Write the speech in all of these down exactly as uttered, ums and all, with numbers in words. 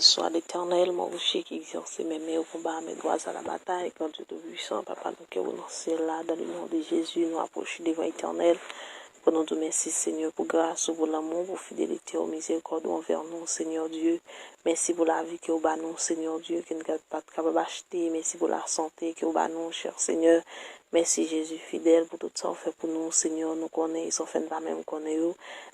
Swa Letènèl, mon rocher qui exerce mes mains au combat, mes doigts à la bataille, grand Dieu tout-puissant, Papa nou ki ou nan syèl la, dans le nom de Jésus, nou apwoche devan Etènèl, pou nou di w mèsi, Senyè, pou gras ou, pou lanmou, pou fidelite ou, mizerikòd ou anvè nou, Senyè Dye. Mèsi pou lavi ke ou ba nou, Senyè Dye, ke nou pa t kapab achte. Mèsi pou lasante ke ou ba nou, chè Senyè. Mèsi, Jezi fidèl, pou tout sa ou fè pou nou, Senyè. Nou konnen, san fè n pa menm konnen yo.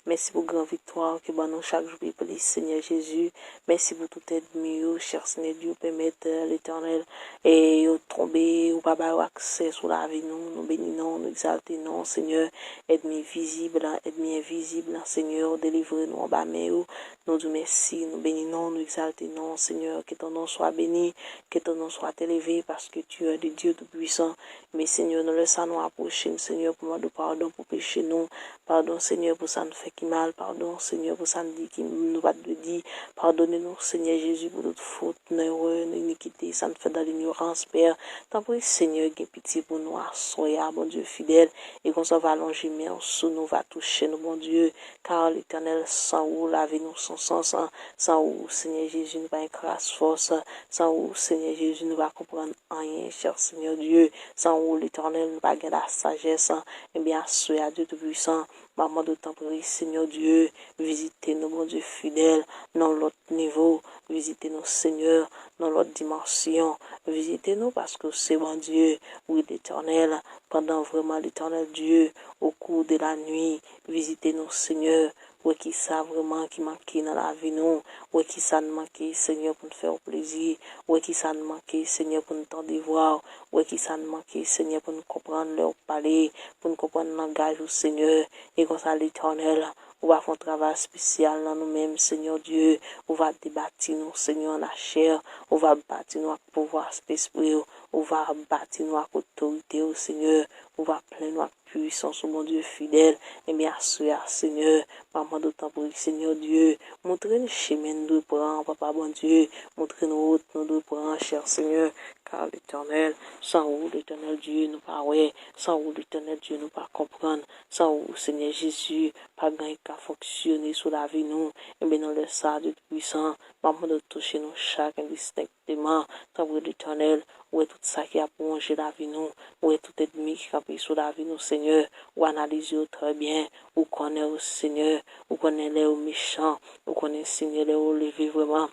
Mèsi pou gran viktwa ke ou ban nou chak jou pi plis, Senyè Jezi. Mèsi pou tout ènmi yo, chè Senyè Dye, ou pèmèt, Letènèl, e yo tonbe, ou pa ba yo aksè sou lavi nou. Nou beni non, nou egzalte non, Senyè. Ènmi vizib, ènmi envizib, Senyè, delivre nou anba men yo. Nou di w mèsi, nou beni non, nou egzalte non, Senyè. Que ton nom soit béni, que ton nom soit élevé, parce que tu es le Dieu tout-puissant. Men, Senyè, nan lè sa nou apwoche n, Senyè, pou mande w padon pou peche nou. Padon, Senyè, pou sa n fè ki mal. Padon, Senyè, pou sa n di ki nou pa t dwe di. Padone nou, Senyè Jezi, pou tout fot, nan erè, nan inikite, sa n fè dans l'ignorance, Pè. Tanpri, Senyè, gen pitye pou nou aswè a, Bondye fidèl. E konsa, w va lonje men w sou nou, w va touche nou, Bondye. Kar, Letènèl, san ou, lavi nou san sans. San ou, Senyè Jezi, nou pa gen kras fòs. San ou, Senyè Jezi, nou pa konprann anyen, chè Senyè Dye. San ou, Letènèl, nou pa gen lasajès. Ebyen, aswè a, Dye Toupisan, m ap mande w, tanpri, Senyè Dye, vizite nou, Bondye fidèl, nan lòt nivo. Vizite nou, Senyè, nan lòt dimansyon. Vizite nou, paske w se Bondye. Wi, Letènèl, pandan vrèman, Letènèl Dye, au cours de la nuit, vizite nou, Senyè. Wè kisa vrèman ki manke nan lavi nou. Wè kisa n manke, Senyè, pou n fè w plezi. Wè kisa n manke, Senyè, pou n tande vwa w. Wè kisa n manke, Senyè, pou n konprann lè w pale, pou n konprann langaj ou, Senyè. E konsa, Letènèl, ou va fè yon travay espesyal nan nou menm, Senyè Dye. Ou va debati nou, Senyè, nan chè. Ou va bati nou ak pouvwa Sentespri w. Ou va bati nou ak otorite w, Senyè. Ou va plen nou ak pwisans ou, Bondye fidèl. Ebyen, aswè a, Senyè, m ap mande w, tanpri, Senyè Dye, montre n chemen n dwe pran, Papa Bondye. Montre n wout nou dwe pran, chè Senyè. Kar, Letènèl, san ou, Letènèl Dye, nou pa wè. San ou, Letènèl Dye, nou pa konprann. San ou, Senyè Jezi, pa gen anyen k ka fonksyone sou lavi nou. Ebyen, nan lè sa a, Dye Toupisan, m ap mande w touche nou chak endistenk. Demen, tanpri, Letènèl, ou wè tout sa ki ap wonje lavi nou, ou wè tout ènmi ki kanpe sou lavi nou, Senyè, ou analize yo trè byen, ou konnen yo, Senyè, ou konnen lè yo mechan, ou konnen, Senyè, lè yo leve vrèman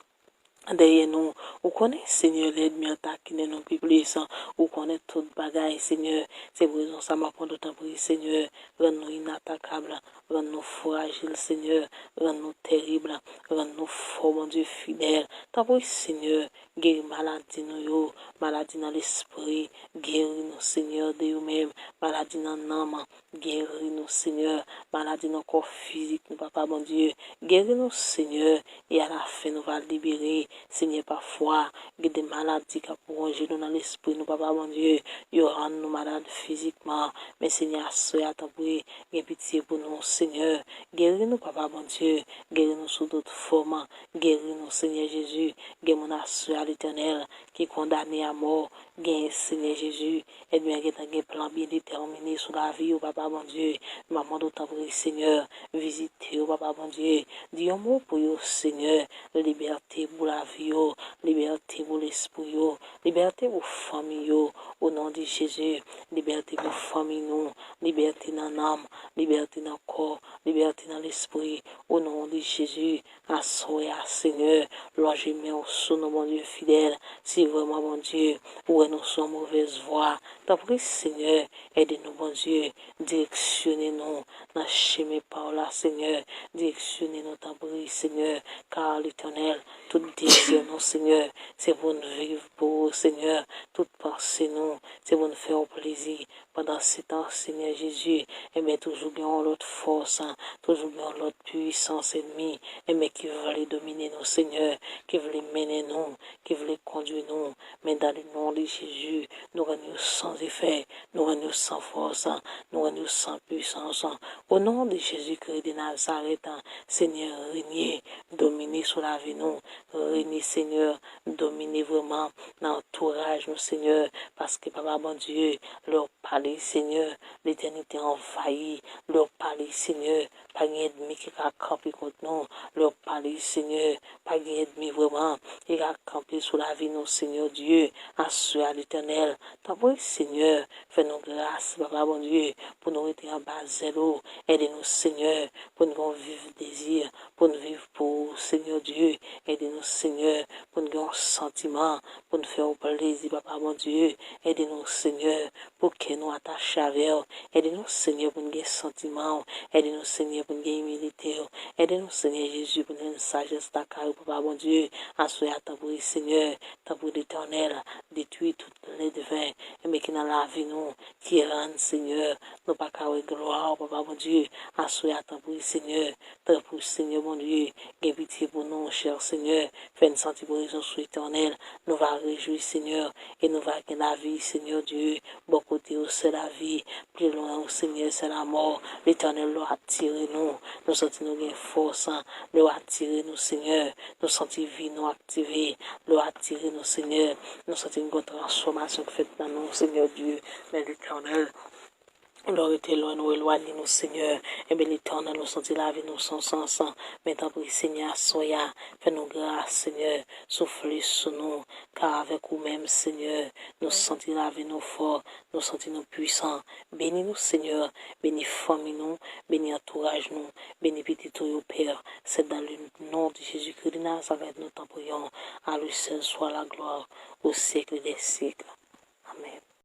dèyè nou, ou konnen, Senyè, lè ènmi an takinen nou pi plis, ou konnen tout bagay, Senyè, se pou rezon sa m ap mande w, tanpri, Senyè, rann nou inatakab, rann nou frajil, Senyè, rann nou terib, rann nou fò, Bondye fidèl. Tanpri, Senyè, geri maladi nou yo, maladi nan lespri, geri nou, Senyè, de yo menm, maladi nan nanm, geri nou, Senyè, maladi nan kò fizik nou, Papa Bondye, geri nou, Senyè, e alafen nou va libere, Senyè, pafwa, gen de maladi k ap wonje nou nan lespri nou, Papa Bondye, yo rann nou malad fizikman, men, Senyè, aswè a, tanpri, gen pitye pou nou, Senyè, geri nou, Papa Bondye, geri nou sou tout fòm, geri nou, Senyè Jezi, gen moun aswè a, Letènèl, ki kondane a mò, gen, Senyè Jezi, ènmi an gentan gen plan byen detèmine sou lavi yo, Papa Bondye, m ap mande w, tanpri, Senyè, vizite yo, Papa Bondye, di yon mo pou yo, Senyè, libète pou lavi yo, libète pou lespri yo, libète pou fanmi yo, o non de Jezi, libète pou fanmi nou, libète nan nanm, libète nan kò, libète nan lespri, o non de Jezi, aswè a, Senyè, lonje men w sou nou, Bondye fidèl, si vrèman, Bondye, ou wè nou sou yon movèz vwa, tanpri, Senyè, ede nou, Bondye, direksyone nou nan chemen pa w la, Senyè, direksyone nou, tanpri, Senyè, kar, Letènèl, tout dezi nou, Senyè, se pou n viv pou ou, Senyè, tout panse nou, se pou n fè w plezi, pandan se tan, Senyè Jezi, enben, toujou gen yon lòt fòs, toujou gen yon lòt pwisans ènmi, enben, ki vle domine nou, Senyè, ki vle mennen nou, ki vle kondui nou. Men dans le nom de Jésus, nou rann yo san efè, nou rann yo san fòs, nou rann yo san pwisans. O non de Jezikri de Nazarèt, Senyè, renye, domine sou lavi nou. Renye, Senyè, domine vrèman nan antouraj nou, Senyè, paske, Papa Bondye, lè w pale, Senyè, letènite anvayi. Lè w pale, Senyè, Pa gen ènmi ki ka kanpe kont nou. Lè w pale, Senyè, pa gen ènmi vrèman ki ka kanpe sou lavi nou, Senyè Dye. Aswè a, Letènèl, tanpri, Senyè, fè nou gras, Papa Bondye, pou nou rete anba zèl ou. Ede nou, Senyè, pou n gen yon viv dezi, pou n viv pou ou, Senyè Dye. Ede nou, Senyè, pou n gen yon santiman, pou n fè w plezi, Papa Bondye. Ede nou, Senyè, pou kè nou atache avè w. Ede nou, Senyè, pou n gen santiman w. Ede nou, Senyè, pou n gen imilite w. Ede nou, Senyè Jezi, pou n jwenn sajès lakay ou, Papa Bondye. Aswè a, tanpri, Senyè, tanpri, Letènèl, detwi tout ledven, enben, ki nan lavi nou, ki rann, Senyè, nou pa ka wè glwa w, Papa Bondye. Aswè a, tanpri, Senyè, tanpri, Senyè Bondye, gen pitye pou nou, chè Senyè, fè n santi prezans ou, Etènèl. Nou va rejwi, Senyè, e nou va gen lavi, Senyè Dye. Bò kote w, se lavi. Pi lwen w, Senyè, se lanmò. Letènèl, lè w atire nou, nou santi nou gen fòs. Lè w atire nou, Senyè, nou santi vi nou aktive. Lè w atire nou, Senyè, nou santi n gen yon transfòmasyon k fèt nan nou, Senyè Dye. Men Letènèl, lè w rete lwen nou, elwanye nou, Senyè. Enben, Letènèl, nou santi lavi nou san sans. Men tanpri, Senyè, aswè a, fè nou gras, Senyè. Soufle sou nou, kar avèk ou menm, Senyè, nou santi lavi nou fò, nou santi nou pwisan. Beni nou, Senyè, beni fanmi nou, beni antouraj nou, beni pitit ou yo, Pè. C'est dans le nom de Jésus-Christ de Nazareth, nous t'en prions. À lui seul soit la gloire au siècle des siècles. Amen.